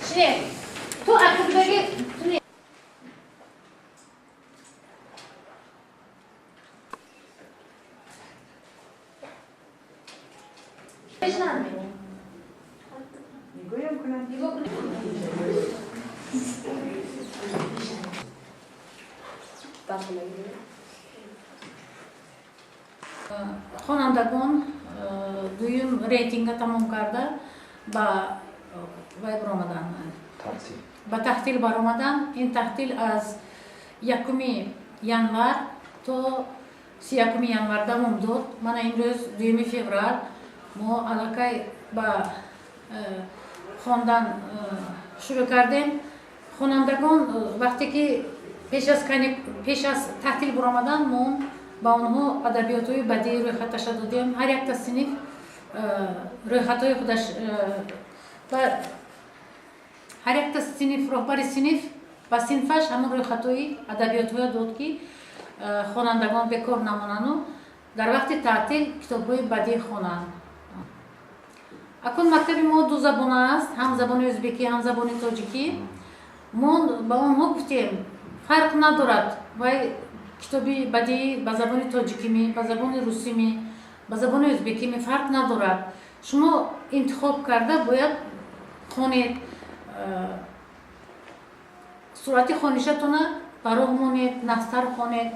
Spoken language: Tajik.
Шине. Ту ақибдаги ту не. Нигоҳам кунам. Нигоҳ кунед. Хонандагон дуюм рейтинга тамом карда, ба вай баромаданд, ба таҳтил баромаданд. Ин таҳтил аз 1 январ то 31 январ давом дод. Мана имрӯз 2 феврал, мо аллакай ба хондан шурӯъ кардем. Хонандагон вақте ки пеш аз таҳтил баромадан, мо ба онҳо адабиётҳои бадии рӯйхаташа додем. Ҳар якта синф рӯйхатҳои худаш ва ҳар якта синф, роҳбари синф ба синфаш ҳамон рӯйхатҳои адабиётҳоя дод, ки хонандагон бекор намонану дар вақти таътил китобҳои бадӣ хонанд. Акун мактаби мо дузабона аст, ҳам забони ӯзбекӣ, ҳам забони тоҷикӣ. Мо ба онҳо гуфтем, фарқ надорад, вай китоби бадиӣ ба забони тоҷикими, ба забони русими, ба забони ӯзбекими, фарқ надорад, шумо интихоб карда бояд хонед, суръати хонишатона ба роҳ монед, нағзтар хонед.